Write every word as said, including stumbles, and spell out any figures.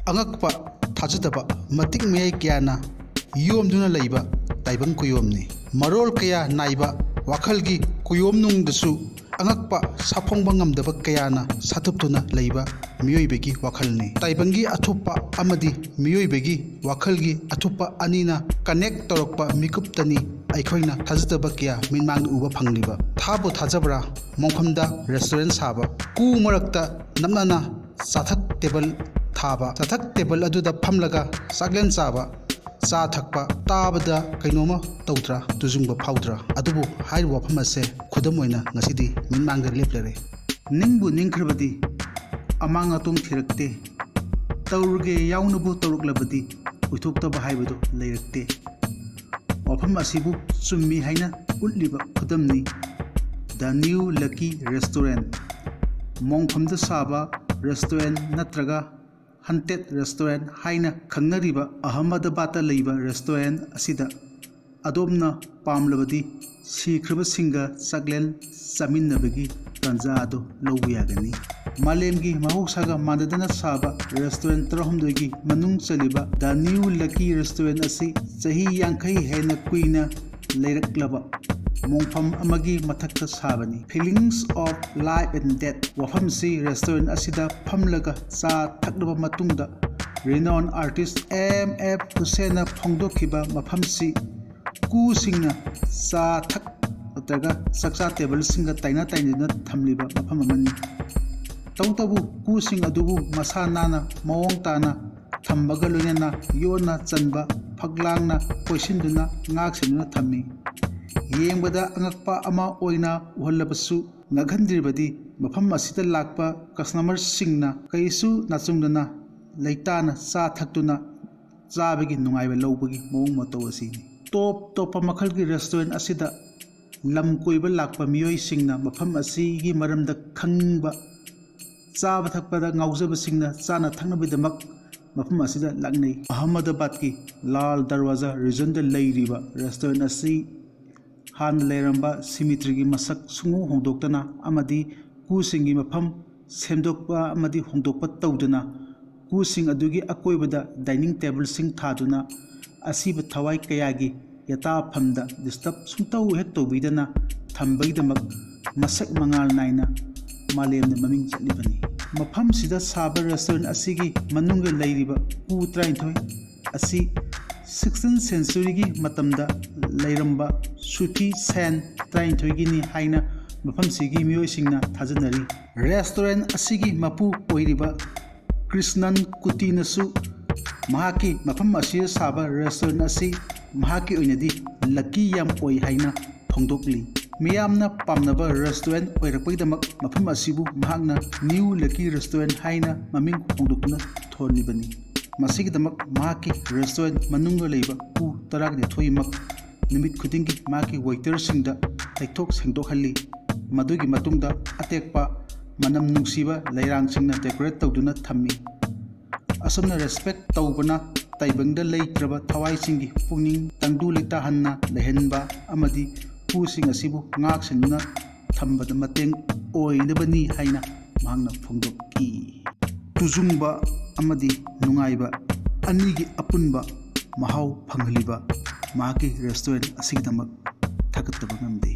ꯑꯉꯛꯄ, ꯊꯥꯖꯗꯕ ꯃꯇꯤꯛ ꯃꯌꯥꯏ ꯀꯌꯥꯅ ꯌꯣꯝꯗꯨꯅ ꯂꯩꯕ ꯇꯥꯏꯕꯪ ꯀꯨꯌꯣꯝꯅꯤ꯫ ꯃꯔꯣꯜ ꯀꯌꯥ ꯅꯥꯏꯕ ꯋꯥꯈꯜꯒꯤ ꯀꯨꯌꯣꯝꯅꯨꯡꯗꯁꯨ ꯑꯉꯛꯄ ꯁꯥꯐꯣꯡꯕ ꯉꯝꯗꯕ ꯀꯌꯥꯅ ꯁꯥꯇꯨꯞꯇꯨꯅ ꯂꯩꯕ ꯃꯤꯑꯣꯏꯕꯒꯤ ꯋꯥꯈꯜꯅꯤ꯫ ꯇꯥꯏꯕꯪꯒꯤ ꯑꯊꯨꯞꯄ ꯑꯃꯗꯤ ꯃꯤꯑꯣꯏꯕꯒꯤ ꯋꯥꯈꯜꯒꯤ ꯑꯊꯨꯞꯄ ꯑꯅꯤꯅ ꯀꯅꯦꯛ ꯇꯧꯔꯛꯄ ꯃꯤꯀꯨꯞꯇꯅꯤ ꯑꯩꯈꯣꯏꯅ ꯊꯥꯖꯗꯕ ꯀꯌꯥ ꯃꯤꯠꯃꯥꯡꯗ ꯎꯕ ꯐꯪꯂꯤꯕ꯫ ꯊꯥꯕꯨ ꯊꯥꯖꯕ꯭ꯔꯥ? ꯃꯣꯡꯐꯝꯗ ꯔꯦꯁꯇꯨꯔꯦꯟ ꯁꯥꯕ, ꯀꯨ ꯃꯔꯛꯇ ꯅꯞꯅꯅ ꯆꯥꯊꯛ ꯇꯦꯕꯜ ꯊꯥꯕ, ꯆꯥꯊꯛ ꯇꯦꯕꯜ ꯑꯗꯨꯗ ꯐꯝꯂꯒ ꯆꯥꯛꯂꯦꯟ ꯆꯥꯕ, ꯆꯥ ꯊꯛꯄ, ꯇꯥꯕꯗ ꯀꯩꯅꯣꯝꯃ ꯇꯧꯗ꯭ꯔꯥ? ꯇꯨꯖꯨꯡꯕ ꯐꯥꯎꯗ꯭ꯔꯥ? ꯑꯗꯨꯕꯨ ꯍꯥꯏꯔꯤꯕ ꯋꯥꯐꯝ ꯑꯁꯦ ꯈꯨꯗꯝ ꯑꯣꯏꯅ ꯉꯁꯤꯗꯤ ꯃꯤꯠꯃꯥꯡꯗ ꯂꯦꯞꯂꯔꯦ꯫ ꯅꯤꯡꯕꯨ ꯅꯤꯡꯈ꯭ꯔꯕꯗꯤ ꯑꯃꯥꯡ ꯑꯇꯣꯡ ꯊꯤꯔꯛꯇꯦ, ꯇꯧꯔꯒꯦ ꯌꯥꯎꯅꯕꯨ ꯇꯧꯔꯛꯂꯕꯗꯤ ꯑꯣꯏꯊꯣꯛꯇꯕ ꯍꯥꯏꯕꯗꯨ ꯂꯩꯔꯛꯇꯦ꯫ ꯋꯥꯐꯝ ꯑꯁꯤꯕꯨ ꯆꯨꯝꯃꯤ ꯍꯥꯏꯅ ꯎꯠꯂꯤꯕ ꯈꯨꯗꯝꯅꯤ The New Lucky Restaurant꯫ ꯃꯣꯡꯐꯝꯗ ꯁꯥꯕ ꯔꯦꯁꯇꯨꯔꯦꯟ ꯅꯠꯇ꯭ꯔꯒ ꯍꯟꯇꯦꯠ ꯔꯦꯁꯇꯨꯔꯦꯟ ꯍꯥꯏꯅ ꯈꯪꯅꯔꯤꯕ ꯑꯍꯃꯗꯕꯥꯗꯇ ꯂꯩꯕ ꯔꯦꯁꯇꯨꯔꯦꯟ ꯑꯁꯤꯗ ꯑꯗꯣꯝꯅ ꯄꯥꯝꯂꯕꯗꯤ ꯁꯤꯈ꯭ꯔꯕꯁꯤꯡꯒ ꯆꯥꯛꯂꯦꯟ ꯆꯥꯃꯤꯟꯅꯕꯒꯤ ꯇꯥꯟꯖꯥ ꯑꯗꯨ ꯂꯧꯕ ꯌꯥꯒꯅꯤ꯫ ꯃꯥꯂꯦꯝꯒꯤ ꯃꯍꯧꯁꯥꯒ ꯃꯥꯟꯅꯗꯅ ꯁꯥꯕ ꯔꯦꯁꯇꯨꯔꯦꯟ ꯇꯔꯥꯍꯨꯝꯗꯣꯏꯒꯤ ꯃꯅꯨꯡ ꯆꯜꯂꯤꯕ The New Lucky Restaurant ꯑꯁꯤ ꯆꯍꯤ ꯌꯥꯡꯈꯩ ꯍꯦꯟꯅ ꯀꯨꯏꯅ ꯂꯩꯔꯛꯂꯕ ꯃꯣꯡꯐꯝ ꯑꯃꯒꯤ ꯃꯊꯛꯇ ꯁꯥꯕꯅꯤ꯫ Feelings of Life and Death ꯋꯥꯐꯝꯁꯤ ꯔꯦꯁꯇꯨꯔꯦꯟ ꯑꯁꯤꯗ ꯐꯝꯂꯒ ꯆꯥ ꯊꯛꯂꯕ ꯃꯇꯨꯡꯗ renowned artist M F Hussainꯅ ꯐꯣꯡꯗꯣꯛꯈꯤꯕ ꯃꯐꯝꯁꯤ ꯀꯨꯁꯤꯡꯅ ꯆꯥ ꯊꯛ ꯅꯠꯇ꯭ꯔꯒ ꯆꯥꯛꯆꯥ ꯇꯦꯕꯜꯁꯤꯡꯒ ꯇꯥꯏꯅ ꯇꯥꯏꯅꯗꯨꯅ ꯊꯝꯂꯤꯕ ꯃꯐꯝ ꯑꯃꯅꯤ꯫ ꯇꯧꯕꯇꯕꯨ ꯀꯨꯁꯤꯡ ꯑꯗꯨꯕꯨ ꯃꯁꯥ ꯅꯥꯟꯅ ꯃꯑꯣꯡ ꯇꯥꯅ ꯊꯝꯕꯒ ꯂꯣꯏꯅꯅ ꯌꯣꯠꯅ ꯆꯟꯕ ꯐꯛꯂꯥꯡꯅ ꯀꯣꯏꯁꯤꯟꯗꯨꯅ ꯉꯥꯛ ꯁꯦꯟꯗꯨꯅ ꯊꯝꯃꯤ꯫ ꯌꯦꯡꯕꯗ ꯑꯉꯛꯄ ꯑꯃ ꯑꯣꯏꯅ ꯎꯍꯜꯂꯕꯁꯨ ꯉꯛꯍꯟꯗ꯭ꯔꯤꯕꯗꯤ ꯃꯐꯝ ꯑꯁꯤꯗ ꯂꯥꯛꯄ ꯀꯁꯇꯃꯔꯁꯤꯡꯅ ꯀꯩꯁꯨ ꯅꯥꯆꯨꯡꯗꯅ ꯂꯩꯇꯥꯅ ꯆꯥ ꯊꯛꯇꯨꯅ ꯆꯥꯕꯒꯤ ꯅꯨꯡꯉꯥꯏꯕ ꯂꯧꯕꯒꯤ ꯃꯑꯣꯡ ꯃꯇꯧ ꯑꯁꯤꯅꯤ꯫ ꯇꯣꯞ ꯇꯣꯞꯄ ꯃꯈꯜꯒꯤ ꯔꯦꯁꯇꯨꯔꯦꯟ ꯑꯁꯤꯗ ꯂꯝ ꯀꯣꯏꯕ ꯂꯥꯛꯄ ꯃꯤꯑꯣꯏꯁꯤꯡꯅ ꯃꯐꯝ ꯑꯁꯤꯒꯤ ꯃꯔꯝꯗ ꯈꯪꯅꯤꯡꯕ, ꯆꯥꯕ ꯊꯛꯄꯗ ꯉꯥꯎꯖꯕꯁꯤꯡꯅ ꯆꯥꯅ ꯊꯛꯅꯕꯒꯤꯗꯃꯛ ꯃꯐꯝ ꯑꯁꯤꯗ ꯂꯥꯛꯅꯩ꯫ ꯑꯍꯃꯗꯕꯥꯗꯀꯤ ꯂꯥꯜ ꯗꯔꯋꯥꯖꯥ ꯔꯤꯖꯟꯗ ꯂꯩꯔꯤꯕ ꯔꯦꯁꯇꯨꯔꯦꯟ ꯑꯁꯤ ꯍꯥꯟꯅ ꯂꯩꯔꯝꯕ ꯁꯤꯃꯤꯇ꯭ꯔꯤꯒꯤ ꯃꯁꯛ ꯁꯨꯡꯍꯣꯡ ꯍꯣꯡꯗꯣꯛꯇꯅ ꯑꯃꯗꯤ ꯀꯨꯁꯤꯡꯒꯤ ꯃꯐꯝ ꯁꯦꯝꯗꯣꯛꯄ ꯑꯃꯗꯤ ꯍꯣꯡꯗꯣꯛꯄ ꯇꯧꯗꯨꯅ ꯀꯨꯁꯤꯡ ꯑꯗꯨꯒꯤ ꯑꯀꯣꯏꯕꯗ dining tableꯁꯤꯡ ꯊꯥꯗꯨꯅ ꯑꯁꯤꯕ ꯊꯋꯥꯏ ꯀꯌꯥꯒꯤ ꯌꯥꯇꯥꯐꯝꯗ disturb ꯁꯨꯡꯇꯧ ꯍꯦꯛ ꯇꯧꯕꯤꯗꯅ ꯊꯝꯕꯒꯤꯗꯃꯛ ꯃꯁꯛ ꯃꯉꯥꯜ ꯅꯥꯏꯅ ꯃꯥꯂꯦꯝꯗ ꯃꯃꯤꯡ ꯆꯠꯂꯤꯕꯅꯤ꯫ ꯃꯐꯝꯁꯤꯗ ꯁꯥꯕ restaurant ꯑꯁꯤꯒꯤ ꯃꯅꯨꯡꯗ ꯂꯩꯔꯤꯕ ꯀꯨ ꯇꯔꯥꯅꯤꯊꯣꯏ ꯑꯁꯤ sixteenth centuryꯒꯤ ꯃꯇꯝꯗ ꯂꯩꯔꯝꯕ ꯁꯨꯊꯤ ꯁꯦꯟ ꯇꯔꯥꯅꯤꯊꯣꯏꯒꯤꯅꯤ ꯍꯥꯏꯅ ꯃꯐꯝꯁꯤꯒꯤ ꯃꯤꯑꯣꯏꯁꯤꯡꯅ ꯊꯥꯖꯅꯔꯤ꯫ Restaurant ꯑꯁꯤꯒꯤ ꯃꯄꯨ ꯑꯣꯏꯔꯤꯕ ꯀ꯭ꯔꯤꯁꯅꯟ ꯀꯨꯇꯤꯅꯁꯨ ꯃꯍꯥꯛꯀꯤ ꯃꯐꯝ ꯑꯁꯤꯗ ꯁꯥꯕ restaurant ꯑꯁꯤ ꯃꯍꯥꯛꯀꯤ ꯑꯣꯏꯅꯗꯤ lucky ꯌꯥꯝ ꯑꯣꯏ ꯍꯥꯏꯅ ꯐꯣꯡꯗꯣꯛꯂꯤ꯫ ꯃꯤꯌꯥꯝꯅ ꯄꯥꯝꯅꯕ restaurant ꯑꯣꯏꯔꯛꯄꯒꯤꯗꯃꯛ ꯃꯐꯝ ꯑꯁꯤꯕꯨ ꯃꯍꯥꯛꯅ New Lucky Restaurant ꯍꯥꯏꯅ ꯃꯃꯤꯡ ꯍꯣꯡꯗꯣꯛꯇꯨꯅ ꯊꯣꯜꯂꯤꯕꯅꯤ꯫ ꯃꯁꯤꯒꯤꯗꯃꯛ ꯃꯍꯥꯛꯀꯤ restaurant ꯃꯅꯨꯡꯗ ꯂꯩꯕ ꯀꯨ ꯇꯔꯥꯅꯤꯊꯣꯏꯃꯛ ꯅꯨꯃꯤꯠ ꯈꯨꯗꯤꯡꯒꯤ ꯃꯍꯥꯛꯀꯤ waiterꯁꯤꯡꯗ ꯇꯩꯊꯣꯛ ꯁꯦꯡꯗꯣꯛꯍꯜꯂꯤ꯫ ꯃꯗꯨꯒꯤ ꯃꯇꯨꯡꯗ ꯑꯇꯦꯛꯄ ꯃꯅꯝ ꯅꯨꯡꯁꯤꯕ ꯂꯩꯔꯥꯡꯁꯤꯡꯅ decorate ꯇꯧꯗꯨꯅ ꯊꯝꯃꯤ꯫ ꯑꯁꯨꯝꯅ respect ꯇꯧꯕꯅ ꯇꯥꯏꯕꯪꯗ ꯂꯩꯇ꯭ꯔꯕ ꯊꯋꯥꯏꯁꯤꯡꯒꯤ ꯄꯨꯛꯅꯤꯡ ꯇꯪꯗꯨ ꯂꯩꯇꯥꯍꯟꯅ ꯂꯩꯍꯟꯕ ꯑꯃꯗꯤ ꯀꯨꯁꯤꯡ ꯑꯁꯤꯕꯨ ꯉꯥꯛ ꯁꯦꯟꯗꯨꯅ ꯊꯝꯕꯗ ꯃꯇꯦꯡ ꯑꯣꯏꯅꯕꯅꯤ ꯍꯥꯏꯅ ꯃꯍꯥꯛꯅ ꯐꯣꯡꯗꯣꯛꯈꯤ꯫ ꯇꯨꯖꯨꯡꯕ ꯑꯃꯗꯤ ꯅꯨꯡꯉꯥꯏꯕ ꯑꯅꯤꯒꯤ ꯑꯄꯨꯟꯕ ꯃꯍꯥꯎ ꯐꯪꯍꯜꯂꯤꯕ ꯃꯍꯥꯛꯀꯤ restaurant ꯑꯁꯤꯒꯤꯗꯃꯛ ꯊꯥꯒꯠꯇꯕ ꯉꯝꯗꯦ꯫